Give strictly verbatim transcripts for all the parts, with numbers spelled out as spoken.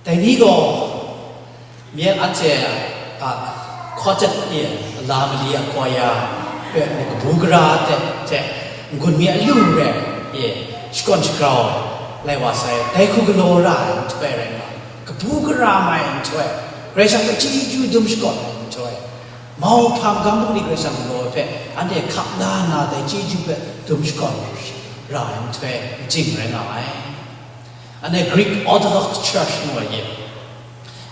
Dai ni gaw, myen anhte a hkawjat e, la mali a gaw ya, hpe mung kabu gara de hte, n-gun mi a lu re e, shakawn shagrau lai wa sai, dai hku galaw ra ai nhtoi rai nga, kabu gara mai nhtoi, Karai Kasang hpe chyeju dum shakawn ai nhtoi, mauhpa magam bungli Karai Kasang galaw ai hpe, anhte hkap la nna dai chyeju hpe dum shakawn ra ai nhtoi, majing rai nga ai. Anhte Greek Orthodox Church ngu ai,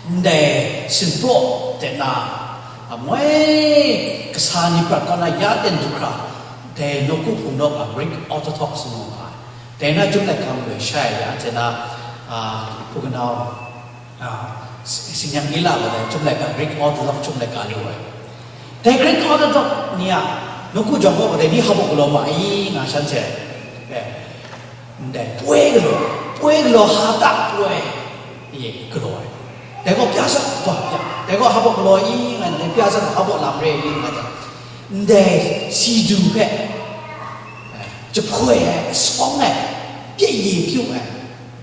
ndai sinpraw de na, moi kasa ni prat kaw na ya ten du hkra, dai nawku hpung nawk a Greek Orthodox ngu nga ai. Dai na Chyum laika maloi shai ai, ya anhte na, a, hpu kanau, a, si-, Sinyang Ila wa dai Chyum laika, Greek Orthodox Chyum laika lu ai. Dai Greek Orthodox ni a nawku jawng gaw, dai ni hpa galaw ma i nga shan hte, eh, ndai poi galaw, poi galaw hta poi, e, galaw ai. Dai gaw pya sat wa pya, dai gaw hpa galaw i nga, dai pya sat hpa lam re i nga jang, ndai si du hpe, eh, jahpoi ai, asawng ai, pye ye pyu ai,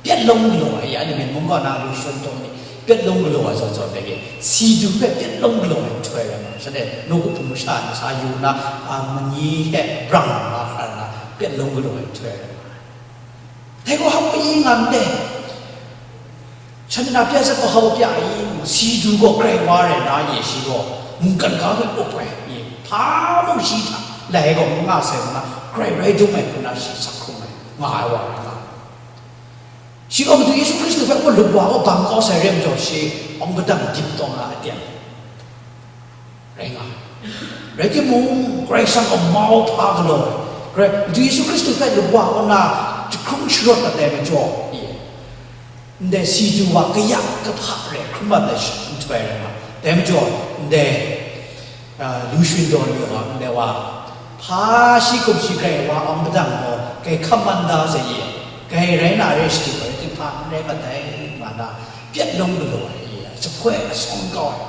pyat long galaw ai, ya ni Myen mung kaw na lu shun taw ni, pyat long galaw ai zawn zawn dai e, si du hpe pyat long galaw ai nhtoi rai nga, shanhte nawku hpung masha ni sa yu na, a, mani hte brang nga hkra na, pyat long galaw ai nhtoi rai nga. Dai gaw hpa i nga ndai. Shanhte na pya sat gaw hpa pya i, si du gaw grai wa rai na ye shi gaw, mungkan ga hpe up ai, ye, hpa mung shi hta lai gaw n nga sai nna, grai rai dum ai hku na shi sak hkrung ai, nga ai wa rai nga. Shi gaw Madu Yesu Hkristu hpe mung lup wa gaw bang kau sai re majaw, shi awng padang dip taw nga ai aten rai nga. Rai timung, Karai Kasang gaw mau hpa galaw ai, Karai, Madu Yesu Hkristu hpe lup wa kaw na jahkrung sharawt dat ai majaw, i, ndai si du wa kayak kahpa rai hkrum mat ai nhtoi rai nga. Dai majaw, ndai, a, lu shun daw ni gaw, ndai wa, hpa shi hkum shi grai wa awng padang gaw, grai hkam man da sai ye, grai rai na re shadu ai, rai timung hpa n rai mat ai, nga na, pyat long galaw ai, i, jahpoi asawng kau ai,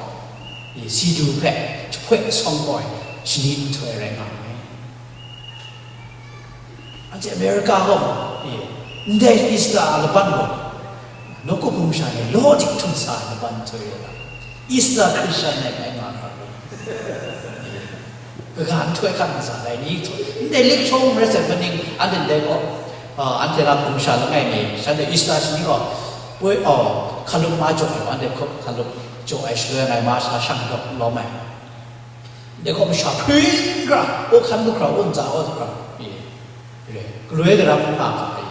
i, si du hpe jahpoi asawng kau ai, shani nhtoi rai nga ai. Anhte America gaw, e, ndai Easter a laban gaw, nawku hpung masha ni law dik htum sa ai laban nhtoi rai nga, Easter Christian rai nga hkra, kaga nhtoi hkan ntsa dai ni hte, ndai lik hkrum rai sai maning, anhte ndai gaw, a, anhte lam hpung masha langai mi, shanhte Easter shani gaw, poi, a, hkalup ma jaw ai, anhte hkalup jaw ai shaloi ngai ma sa shang dawk lawm ai. Dai gaw masha hpring hkra, o hkan lu hkra, o ntsa o hkra, e, re, galoi daram n nga ga ai.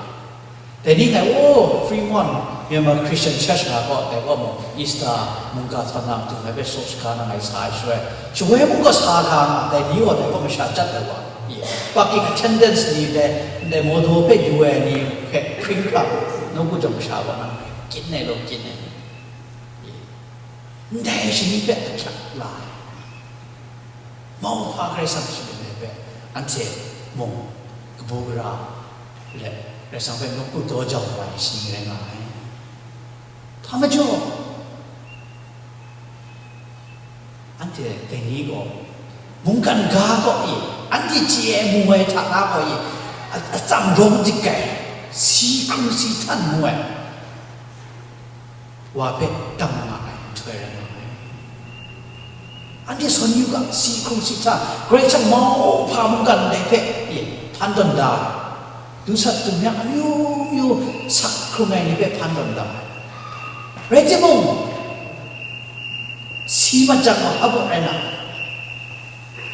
Dai ni ngai, o, Fremont Myanmar Christian Church nga gaw, dai gaw mung Easter mungga htawn na matu ngai hpe shaw shaga na ngai sa ai shaloi, shawoi mung gaw sa ga nga, dai ni gaw dai gaw masha jat ai wa, e, public attendance ni dai, ndai mawdaw hpe yu ai ni hpe hpring hkra, nawku jawng masha gaw nang hpe kyin ai law, kyin ai. Ndai shani hpe ahkyak la ai, mau hpa Karai Kasang sharin ai hpe, anhte mung kabu gara let Karai Kasang hpe nawku daw jau ai shani rai nga ai. Hpa majaw, anhte dai ni gaw, mungkan ga kaw e, anhte chye ai mu ai hta na kaw e, a-, atsam rawng dik ai, si hkrung si htan mu ai wa hpe dang nga ai nhtoi rai nga ai. Anhte sawn yu ga, si hkrung si htan, Karai Kasang mau hpa mungkan ndai hpe, e, hpan tawn da ai, dusat dumyang amyu myu sak hkrung ai ni hpe hpan tawn da ai. Rai timung, si mat jang gaw hpa rai na,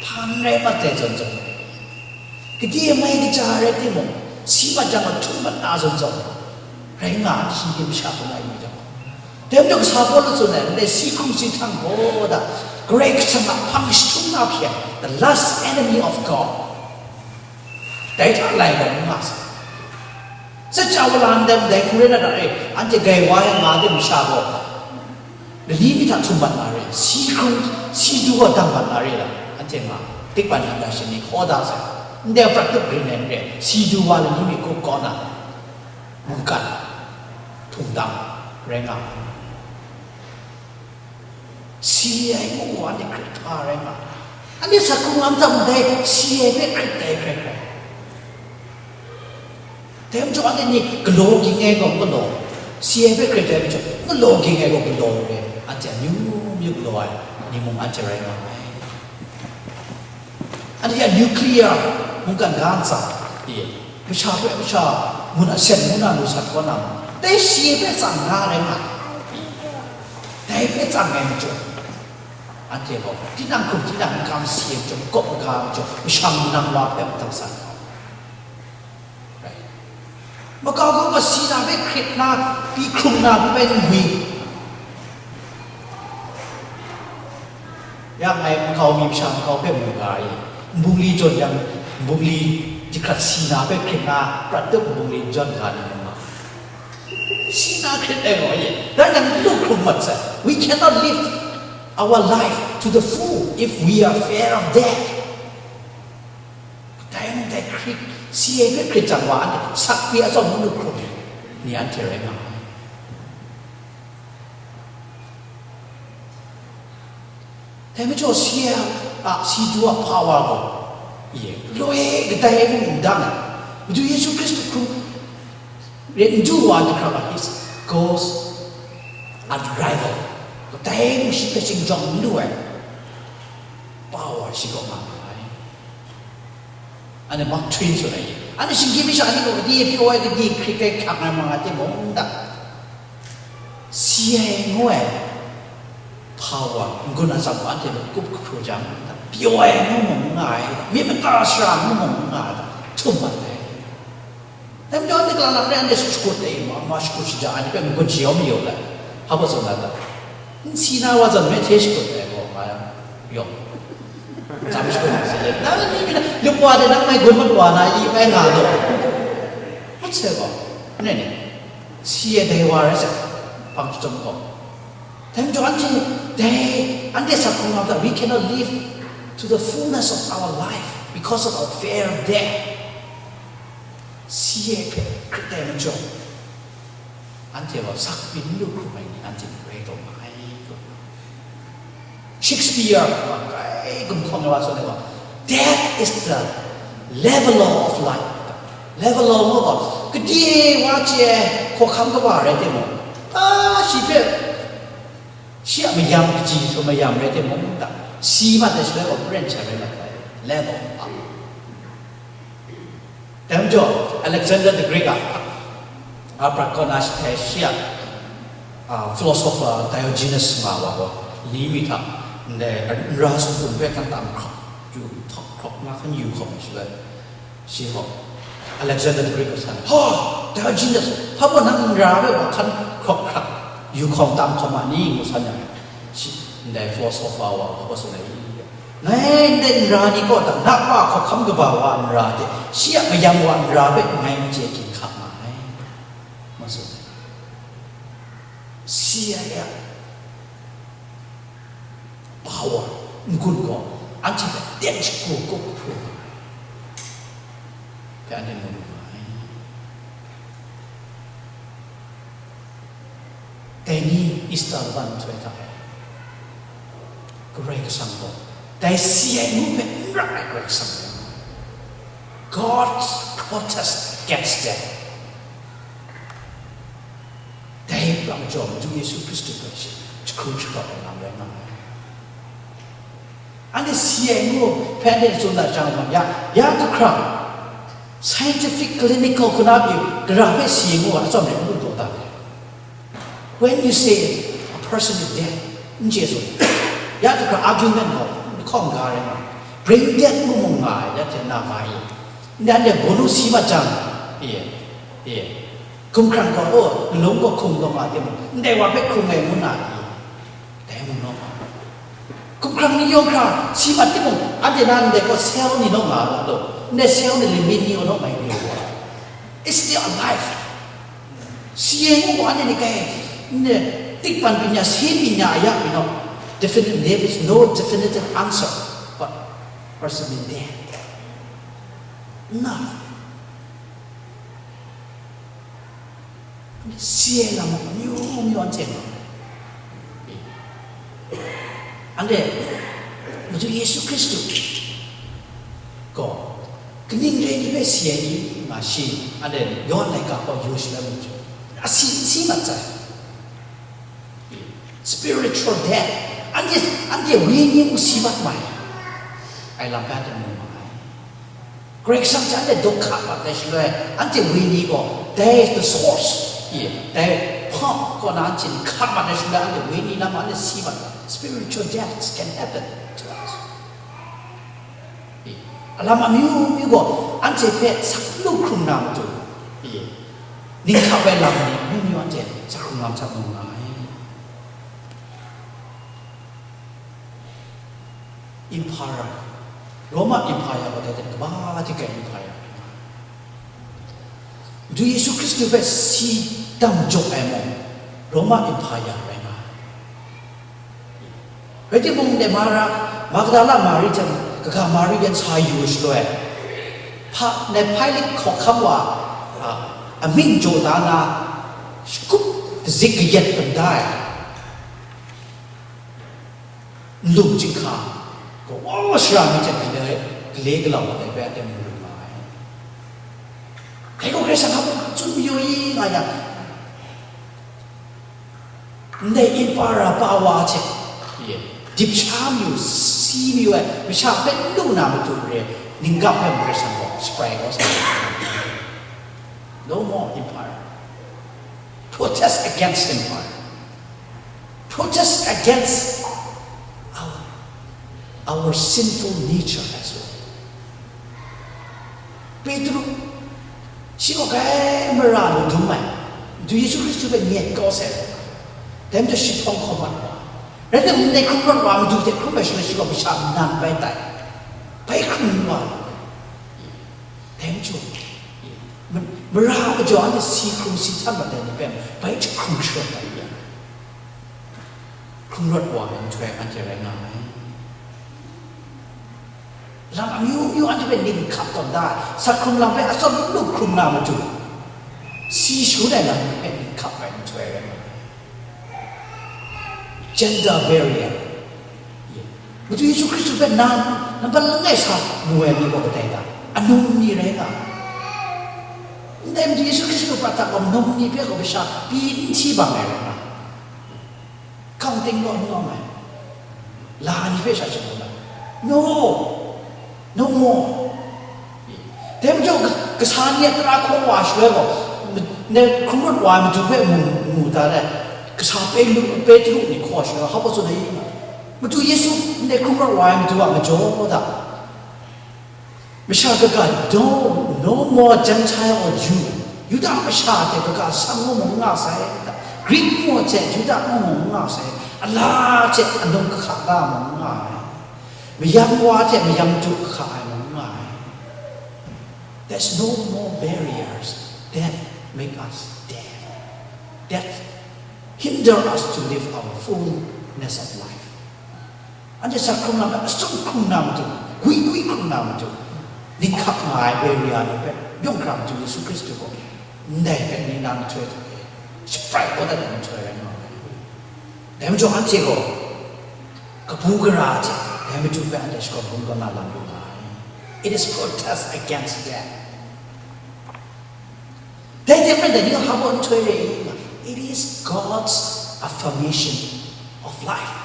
hpan rai mat ai zawn zawn, gade mai kaja rai timung, si mat jang gaw htum mat na zawn zawn, rai nga ai, shinggyim masha hkrum ai mi jang. Dai majaw kasa Pawlu tsun ai, ndai si hkrung si htan gaw da, Karai Kasang a hpang jahtum na hpyi ai, the last enemy of God. Dai hta lai gaw n nga sai. Sat ja wa la ndai, ndai hku rai na ra e, anhte grai wa ai nga de masha gaw, lani mi hta htum mat na re, si hkrung, si du gaw dang mat na re la, anhte nga, dik ban hta shani hkaw da sai, ndai prat tup ring ai n re, si du wa lani mi hkup kau na, mungkan, htung dang, rai nga ai. Si ai ngu gaw anhte hkrit hpa rai nga ai. Anhte sa hkrung lam tsam ndai, si ai hpe hkrit ai hkrai hkrai. Dai majaw anhte ni galaw ging ai gaw n galaw, si ai hpe hkrit ai majaw, n galaw ging ai gaw galaw re, anhte amyu myu galaw ai ni mung anhte rai nga ai. Anhte a nuclear mungkan ga ntsa, e, masha hpe masha mun asen ngu na lu sat kau na ma, dai si ai hpe tsang na rai nga ai. Dai hpe tsang ai majaw, anhte gaw tinang hkum tinang n kam si ai majaw, makawp maga ai majaw, masham nang wa hpe madat sa ai. Makau hkawng gaw si na hpe hkrit na, pyi hkrung na hpe bai n gwi. Ya ngai makau mi masha makau hpe mu ga ai, nbungli jawn yang, nbungli jahkrat si na hpe hkrit na, prat tup nbungli n jawn ga ni mu nga. Si na hkrit ai gaw ye, dan yang n lu hkrum mat sai. We cannot live our life to the full if we are fear of death. Kadai mung dai hkrit, si ai hpe hkrit jang wa, anhte sakpyi atsawm n lu hkrum ni anhte rai nga ai. Dai majaw si ai a, si du a power gaw, ye, loi kadai mung n dang ai. Madu Yesu Hkristu hkrum ret n du wa, the crown of his goes unrivaled. Kadai mung shi hpe shingjawng n lu ai power shi kaw nga ma ai. Anhte Mark Twain tsun ai, anhte shinggyim masha ni gaw kadi pyaw ai, kadi hkrit ai hkyang ai ma nga timung, nta si ai ngu ai power n-gun atsam gaw anhte mung kup kahpru jang, pyaw ai ngu mung n nga ai, myit mada shara ngu mung n nga ai, htum mat ai. Dai majaw anhte kalang lang re, anhte shakut ai, ma, ma shakut shaja ai, anhte hpe n-gun shayawm mayu ai. Hpa baw tsun na ta? N si na wa zawn, me hte shakut ai gaw, nga yang yawng. Tsam shakut ai sa, nang ni mi na, lup wa de, nang mai gun mat wa na, i mai nga law. Hput se gaw, ne ni, si ai dai wa rai sa, hpang chyawm gaw. Dai majaw anhte, dai, anhte sak hkrung nga ta, we cannot live to the fullness of our life because of our fear of death. Si ai hpe hkrit ai majaw, anhte gaw sakpyi n lu hkrum ai ni anhte rai taw ma ai. Shakespeare, kai gumhkawng ai wa tsun ai wa, "Death is the leveler of life." Leveler ngu gaw, kade wa chye ai hkawhkam kaba rai timung, a, shi hpe, shi a mayam kaji htum mayam rai timung, nta si mat ai shaloi gaw, paren sha rai mat ai, level up. Dai majaw, Alexander the Great a, a prat kaw na shi hte shi a, a, philosopher Diogenes nga wa gaw, li mi hta, ndai, n ra sumgun hpe kan tam hkrawk, yu hkawk hkrawk nga hkan yu hkawk ai shaloi, shi gaw, Alexander the Great gaw san, "Ha! Diogenes, hpa baw nang n ra hpe wa hkan hkrawk hkrak yu hkawng tam hkawm ma ni?" ngu san yang, shi, ndai philosopher wa gaw, hpa tsun ai, Ngai ndai n ra ni kaw, dan na wa hkawhkam kaba wa n ra hte, shi a mayam wa n ra hpe ngai n chye hkyin hkap nga ai, ngu tsun ai. Si ai a power, n-gun gaw, anhte hpe ten shagu kup hpru nga ai hpe anhte mu lu nga ai. Dai ni Easter ban nhtoi hta e, Karai Kasang gaw dai si ai ngu hpe n ra ai Karai Kasang rai nga ai. God's protest against death. Dai hpang jaw Madu Yesu Hkristu hpe shi jahkrum shagrau ai lam rai nga ai. Anhte si ai ngu hpe anhte tsun dat jang, ya, ya, ya jahkram, scientific, clinical, hku na pyi, gara hpe si ai ngu ai atsawm rai ngu taw dat ai. When you say a person is dead, n chye tsun, ya jahkram argument gaw, n hkawng ga rai nga, brain dead ngu mung nga ai, ya hte na ga i, ndai anhte bawnu si mat jang, e, e, hkumhkrang gaw, oh, nlung gaw hkum taw nga timung, ndai wa hpe hkrung ai ngu na i, dai mung naw nga. Hkumhkrang ni yawng hkra si mat timung, anhte na ndai gaw cell ni naw nga ga law, ndai cell ni limit ni naw mai ni wa. It's still alive. Si ai ngu gaw, anhte ni kai, ndai tikpan pinya, si pinya a ya mi naw, definite, there is no definitive answer. But person in there. Enough. Si ai lam myu myu anhte nga ai. Anhte Madu Yesu Hkristu gaw kaning rai ni hpe si ai ni nga shi, anhte Yawhan laika gaw yu shaloi mu, asi si mat sai. Spiritual death. Anhte, anhte wenyi mung si mat mai ai lam hpe anhte mu ma ai. Karai Kasang hte anhte daw hka mat ai shaloi, anhte wenyi gaw, dai the source, e, dai pump kaw na anhte hka mat ai shaloi, anhte wenyi lam anhte si mat ai. Spiritual deaths can happen to us. E, alam amyu myu gaw anhte hpe sak lu hkrum na matu, e, ninghkap ai lam ni myu myu anhte sak hkrung lam sak mu nga ai. Empire, Roma Empire gaw dai hte kaba hte kai Empire rai nga ai. Madu Yesu Hkristu hpe si dam jaw ai mung, Roma Empire rai nga ai. Rai timung, dai Mara, Magdala Mari hte kaga Mari yan sa yu shaloi, hpa, dai Hpailit hkawhkam wa a, amying jaw da na, shakut kazik kayat kanda ai nlung chyinghka, kawa sara mi hte gale, gale galau ai hpe aten mayu nga ai. Dai gaw Karai Kasang hpa mung tsun mayu i nga yang, ndai emperor power hte, ye, dip sha mayu, si mayu ai masha hpe n lu na matu re, ningkap hpe Karai Kasang gaw shaprai kau sa ai. No more empire. Protest against empire. Protest against our, our sinful nature as well. Petru, shi gaw grai mara lu dum ai, Madu Yesu Hkristu hpe nyet kau sai, dai majaw shi hpawng hkawm mat wa, rai timung, ndai hkrung rawt wa Madu hte hkrum ai shaloi, shi gaw masha nan bai tai, bai hkrung wa lu ai. Dai majaw, ma-, mara majaw anhte si hkrung si htan mat ai ni hpe bai jahkrung sharawt ai ya, hkrung rawt wa ai nhtoi anhte rai nga ai. Lam amyu myu anhte hpe ning hkap tawn da ai, sa hkrung lam hpe atsawm lu hkrung na matu, si shangun ai lam hpe ning hkap ai nhtoi rai nga ai. Gender barrier. Madu Yesu Hkristu hpe nan, nampat langai sa mu ai ni gaw kadai ta? Anum ni rai nga ai. Ndai Madu Yesu Hkristu prat hta gaw anum ni hpe gaw masha pyi n hti bang ai rai nga ai. Counting gaw n nawng ai. La ni hpe sha shangun ai. No! No more! Dai majaw, ka-, kasa ni a tara hkaw wa shaloi gaw, ma-, ndai hkrung rawt wa ai Madu hpe mu, mu dat ai, kasa Petru, Petru ni hkaw shaloi, hpa tsun ai, Madu Yesu, ndai hkrung rawt wa ai Madu a majaw da. Masha kaga, no, no more Gentile or Jew. Yuda masha hte kaga atsam mung n nga sai, Grik mung hte Yuda mung n nga sai, ala hte anung kahka ga mung n nga ai, mayam wa hte mayam du kahka ai mung n nga ai. There's no more barriers that make us dead, that hinder us to live our fullness of life. Anhte sa hkrung na, atsawm hkrung na matu, gwi gwi hkrung na matu, ning hkap nga ai barrier ni hpe yawng hkra Madu Yesu Hkristu gaw ndai hpe ni na nhtoi hta e shaprai kau dat ai nhtoi rai nga ai. Dai majaw anhte gaw kabu gara hte dai Madu hpe anhte shakawn hkrum kau na lam yu nga ai. It is protest against death. Dai hte maren dai ni hpa baw nhtoi re i nga, it is God's affirmation of life.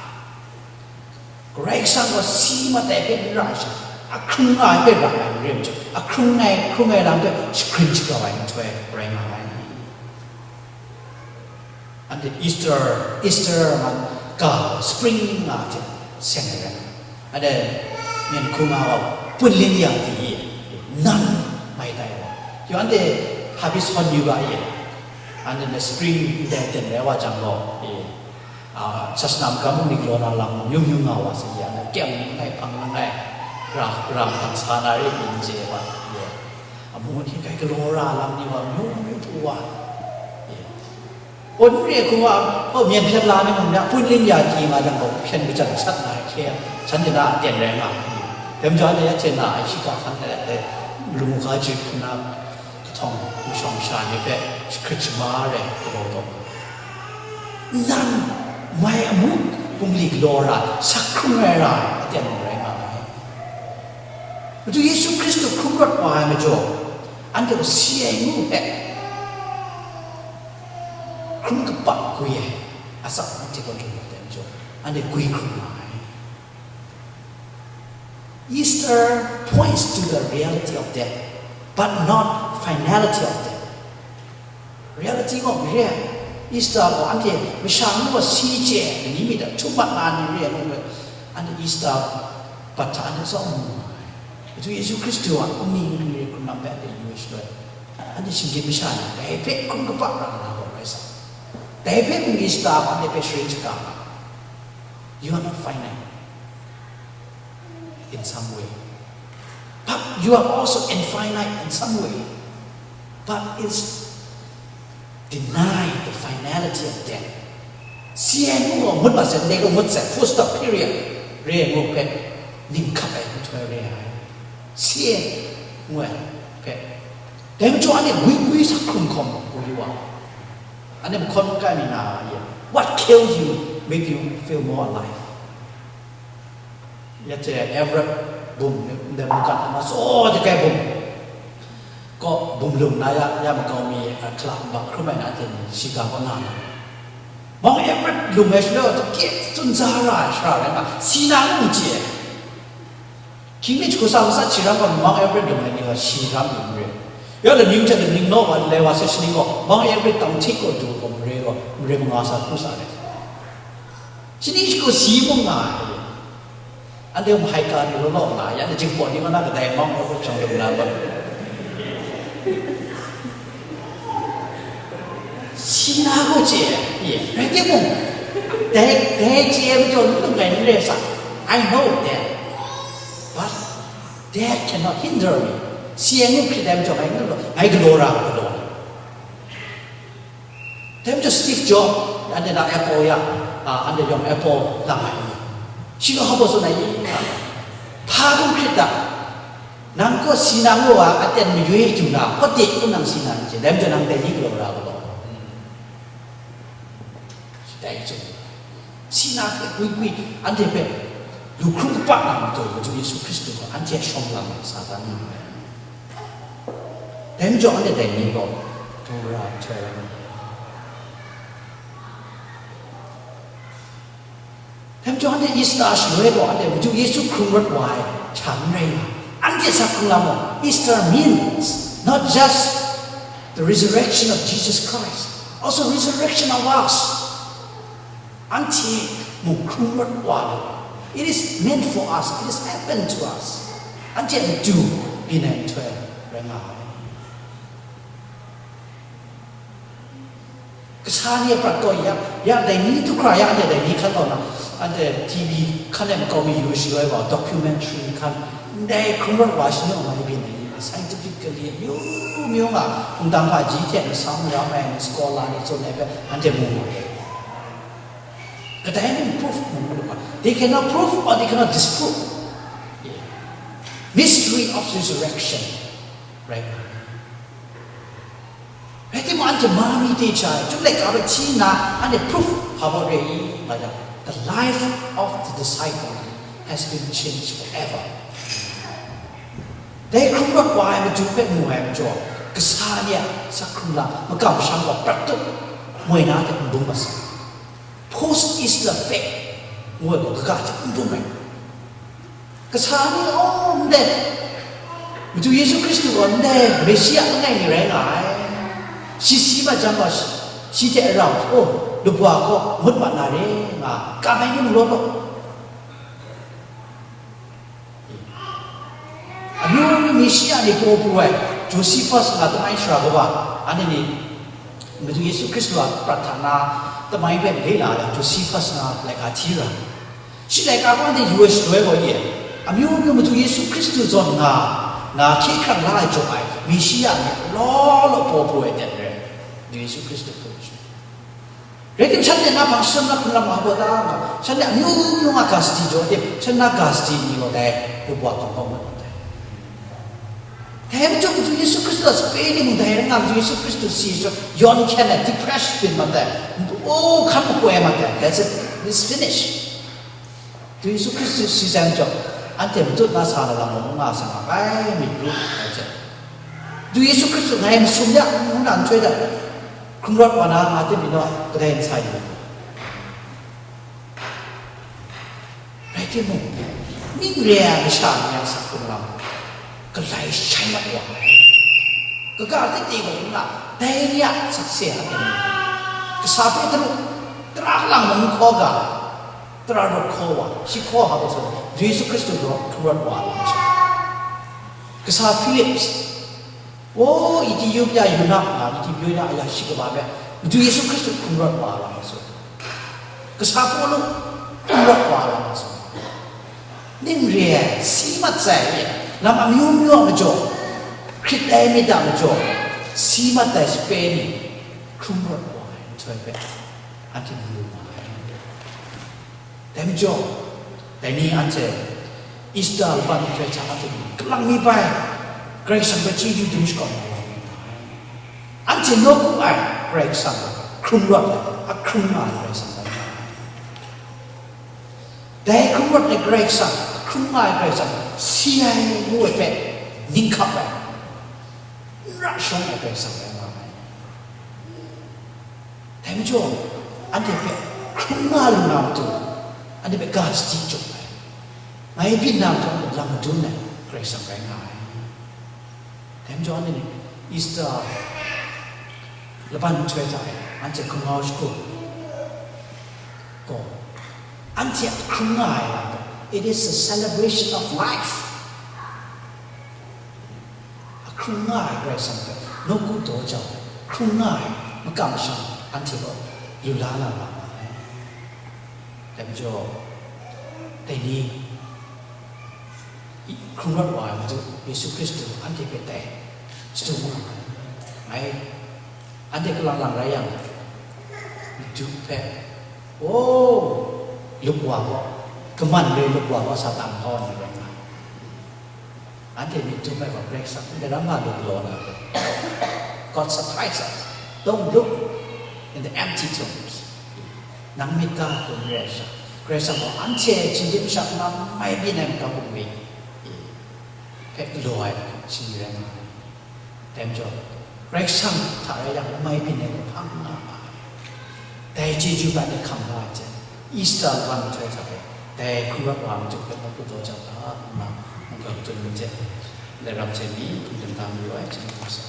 Karai Kasang gaw si mat ai hpe n ra ai sha, a hkrung nga ai hpe ra ai n re majaw, a hkrung ai, hkrung ai lam hpe shagrin shagrau ai nhtoi rai nga ai. Anhte Easter, Easter nga ga, spring nga hte seng ai rai. Anhte myen hku nga gaw, punlin ya di, nan mai tai wa. Yawng anhte habis hon yu ga ye. Anhte na spring ndai ten rai wa jang gaw, e, a, sasana magam mung ni galaw na lam myu myu nga wa sa ye, anhte kyem langai, hpang langai, ra, ra hpang sa na re, n chye wa ye. Amu ni kai galaw ra lam ni wa myu myu hpu wa ye. Aw, n re hku wa, aw, myen hpyen la ni mung ya, punlin ya hkyi nga jang gaw, hpyen majan sat nga ai hkye, shanhte na a ten rai nga ai. Dai majaw, anhte ya hte na ai shiga hkan ai, ai, lamu ga jahpun na kahtawng, mashawng masha ni hpe shahkrit shama ai galaw taw. Nan, mai amu bungli galaw ra, sak hkrung ai ra ai, aten mung rai nga ai. Madu Yesu Hkristu hkrung rawt wa ai majaw, anhte gaw si ai ngu hpe, hkrum kaba gwi ai atsam anhte gaw lung ai majaw, anhte gwi hkrum nga ai. Easter points to the reality of death, but not finality of death. Reality gaw mare ai. Easter gaw anhte masha ngu gaw si chye ai ni myit a htum mat na ni re ai gaw, anhte Easter bat hta anhte tsawm mu nga ai. Madu Yesu Hkristu a amying re hkrung lam hpe anhte yu ai shaloi, anhte shinggyim masha ni dai hpe hkrum kaba ra na gaw rai sa. Dai hpe mung Easter gaw anhte hpe sharin shaga nga ai. You are not finite in some way, but you are also infinite in some way. But it's deny the finality of death. Si ai ngu gaw ngut mat sai, ndai gaw ngut sai, full stop, period. Re ai ngu hpe, ning hkap ai nhtoi re ai. Si ai ngu ai hpe. Dai majaw anhte gwi gwi sa hkrum hkawm yu wa. Anhte mahkawn mahkai mi na ye. What kills you make you feel more alive. Ya hte Everest bum, ndai mungkan hta na tsaw de kai bum. Kaw bum lum na ya, ya makau mi, a, hkala nbak hkrum ai na hte ni, shiga kaw na na. Mount Everest lum ai shaloi, tsun za ra ai shara rai nga, si na ngu chye ai. Hkying mi hku sa matsat shi ram gaw, Mount Everest lum ai ni gaw, si ram yu n re. Ya laning hte laning naw wa, lai wa sai shaning gaw, Mount Everest tam htik gaw du gaw, mare gaw, mare manga sa hkru sa ai. Shani shagu si mung nga ai. Anhte mung hiker ni law law nga ai, anhte jingpawt ni kaw na kadai mung, mung hpang lu na ba. Si na gaw chye ai, rai timung, dai, dai chye ai majaw n lung ai n rai sa, I know that. But that cannot hinder me. Si ai ngu hkrit ai majaw ngai n galaw, ngai galaw ra, galaw ra. Dai majaw Steve Jobs, anhte na Apple ya, a, anhte yawng Apple lang ai ni, shi gaw hpa baw tsun ai i, hpa hkum hkrit ta, nang kaw si na ngu wa aten mayoi du na, hpawt de kun nang si na n chye, dai majaw nang dai ni galaw ra galaw. Dai chyawm, si na hpe gwi gwi, anhte hpe lu hkrum kaba na majaw, Madu Yesu Hkristu gaw anhte a shawng lam ai Satan ni. Dai majaw anhte dai ni gaw, du ra, htoi ra. Dai majaw anhte Easter shaloi gaw, anhte Madu Yesu hkrung rawt wa ai hta n rai nga, anhte sa hkrung lam gaw, Easter means not just the resurrection of Jesus Christ, also resurrection of us. Anhte mung hkrung rawt wa lu. It is meant for us. It is happened to us. Anhte a matu byin ai nhtoi rai nga ai. Kasa ni a prat kaw ya, ya dai ni du hkra ya, anhte dai ni hkan kaw na, anhte T V hkan e makau mi yu shaloi wa, documentary hkan, ndai hkrung rawt wa shangun wa ni byin ai ni, scientifically amyu myu nga, hkungdang hpaji hte masam ram ai ni, scholar ni tsun ai hpe anhte mu mu ai. Kadai mung proof mu lu ga, they cannot prove or they cannot disprove. Mystery of resurrection, right? Rai timung, anhte ma mi te cha ai, Chyum laika hpe hti nna, anhte proof hpa baw re i, nga yang, the life of the disciple has been changed forever. Dai hkrung rawt wa ai matu hpe mu ai majaw, kasa ni a sa hkrung lam, makam masham gaw prat tup, moi na hte n bung mat sai. Post Easter faith ngu ai gaw kaga hte n bung ai. Kasa ni, oh, ndai Madu Yesu Hkristu gaw ndai Meshia langai mi rai nga ai. Shi si mat jang gaw, shi hte rau, oh, lubwa hkaw ngut mat na re, nga kam ai ni mung law law. Amyu myu Meshia ni paw pru ai, Josephus nga tamai sara kaba, anhte ni Madu Yesu Hkristu a prat hta na tamai hpe le la ai Josephus nga laika hti ra. Shi laika gaw anhte yu ai shaloi gaw ye, amyu myu Madu Yesu Hkristu zawn nga, nga hkye hkrang la ai jaw ai Meshia ni law law paw pru ai ten rai, Madu Yesu Hkristu hpe. Rai tim, shanhte na hpang shadawn na hpung lam nga hpaw ta nga, shanhte amyu myu nga ga sadi jaw tim, shanhte na ga sadi ni gaw dai lubwa hkawng hkawng mat mat ai. Dai majaw Madu Yesu Hkristu a sape ni mung dai rai nga, Madu Yesu Hkristu si jaw, yawn hkyen ai, depressed byin mat ai, o, hkan makoi mat ai, that's it, it's finished. Madu Yesu Hkristu si sai majaw, anhte matut na sa na lam mung nga sa nga, ai, myit ru, ai hte. Madu Yesu Hkristu ngai masum ya, ngu na nhtoi hta, hkrung rawt wa na, nga tim mi naw, kadai n sa yu. Rai timung, ning re ai masha ni a sa hkrung lam, galai shai mat wa ai. Kaga tete gaw n nga, dai ni a sakse a, kasa Petru, tara lang mung hkaw ga, tara rawt hkaw wa, shi hkaw hpa gaw sa, Yesu Hkristu gaw hkrung rawt wa ai masha. Kasa Philip, o, Ethiopia yuna nga, Ethiopia aya shi kaba hpe, Madu Yesu Hkristu hkrung rawt wa ai masha. Kasa Pawlu, hkrung rawt wa ai masha. Ning re ai, si mat sai, lam amyu myu a majaw, hkrit ai myit a majaw, si mat ai sape ni, hkrung rawt wa ai nhtoi hpe, anhte mu lu ma ai. Dai majaw, dai ni anhte Easter laban nhtoi hta anhte kalang mi bai, Karai Kasang hpe chyeju dum shakawn na wa ai. Anhte nawku ai Karai Kasang, hkrung rawt ai, a hkrung nga ai Karai Kasang rai nga ai. Dai hkrung rawt ai Karai Kasang, hkrung nga ai Karai Kasang, si ai ngu ai hpe, ning hkap ai, n ra shawng ai Karai Kasang rai nga ai. Dai majaw, anhte hpe hkrung nga lu na matu, anhte hpe ga sadi jawm ai, mai byin na matu, anhte lam madun ai Karai Kasang rai nga ai. Dai majaw, anhte ni Easter laban nhtoi hta e, anhte hkrung nga u shagu gaw, anhte a hkrung nga ai lam gaw, it is a celebration of life. A hkrung nga ai Karai Kasang hpe nawku daw jau, hkrung nga ai makam masham anhte gaw lu la na ma ai. Dai majaw, dai ni hkrung rawt wa ai Madu Yesu Hkristu anhte hpe tai shadum nga ai. Ngai anhte kalang lang rai yang, Madu hpe, o, lup wa gaw, kaman re lup wa gaw, Satan hkau ai ni rai nga ai. Anhte myit dum ai gaw Karai Kasang ndai ram nga lu galaw na, God surprise us. Don't look in the empty tombs. Nang myit ga hkrum re ai sha, Karai Kasang gaw anhte hkying din masha nna mai byin ai makam bungli hpe galaw ai shi ni rai nga ai. Dai majaw, Karai Kasang hta rai yang, mai byin ai kahpang nga ma ai. Dai chyeju hpe anhte hkam la ai hte, Easter laban nhtoi hta e, dai hkrung rawt wa ai Madu hpe nawku daw jau ga, nna mungga matut ni hte, ndai ram hte ni hpung dingdang mayu ai, chyeju hkap sa.